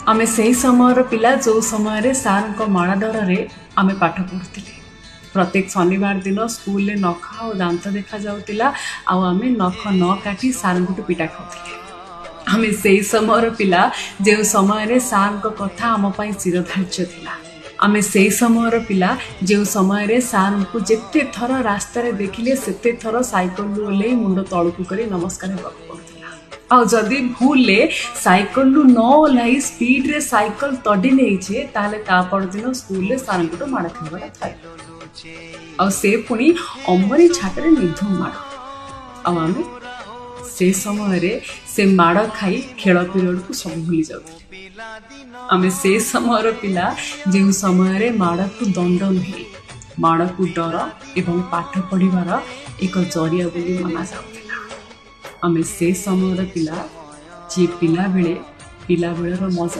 ଆମେ ସେହି ସମୟର ପିଲା, ଯେଉଁ ସମୟରେ ସାର୍ଙ୍କ ମାଡ଼ ଡରରେ ଆମେ ପାଠ ପଢ଼ୁଥିଲେ। ପ୍ରତ୍ୟେକ ଶନିବାର ଦିନ ସ୍କୁଲରେ ନଖ ଆଉ ଦାନ୍ତ ଦେଖାଯାଉଥିଲା, ଆଉ ଆମେ ନଖ ନ କାଟି ସାର୍ଙ୍କଠୁ ପିଟା ଖାଉଥିଲେ। ଆମେ ସେଇ ସମୟର ପିଲା, ଯେଉଁ ସମୟରେ ସାର୍ଙ୍କ କଥା ଆମ ପାଇଁ ଚିରଧାର୍ଯ୍ୟ ଥିଲା। ଆମେ ସେଇ ସମୟର ପିଲା, ଯେଉଁ ସମୟରେ ସାର୍ଙ୍କୁ ଯେତେ ଥର ରାସ୍ତାରେ ଦେଖିଲେ ସେତେ ଥର ସାଇକେଲରୁ ଓହ୍ଲେଇ ମୁଣ୍ଡ ତଳକୁ କରି ନମସ୍କାର ହେବାକୁ ପଡ଼ୁଥିଲା। ଆଉ ଯଦି ଭୁଲରେ ସାଇକେଲରୁ ନ ଓହ୍ଲାଇ ସ୍ପିଡରେ ସାଇକେଲ ତଡ଼ି ନେଇଛେ, ତାହେଲେ ତା ପରଦିନ ସ୍କୁଲରେ ସାର୍ଙ୍କଠୁ ମାଡ଼ ଖାଇବାଟା ଥାଏ, ଆଉ ସେ ପୁଣି ଅମରି ଛାଟରେ ନିର୍ଧୁମ ମାଡ଼। ଆଉ ଆମେ ସେ ସମୟରେ ସେ ମାଡ଼ ଖାଇ ଖେଳ ପିରିୟଡ଼କୁ ସବୁ ଭୁଲି ଯାଉଥିଲେ। ଆମେ ସେ ସମୟର ପିଲା, ଯେଉଁ ସମୟରେ ମାଡ଼କୁ ଦଣ୍ଡ ନୁହେଁ, ମାଡ଼କୁ ଡର ଏବଂ ପାଠ ପଢ଼ିବାର ଏକ ଜରିଆ ବୋଲି ମନାଯାଉଥିଲା। ଆମେ ସେ ସମୟର ପିଲା, ଯିଏ ପିଲାବେଳେ ପିଲାବେଳର ମଜା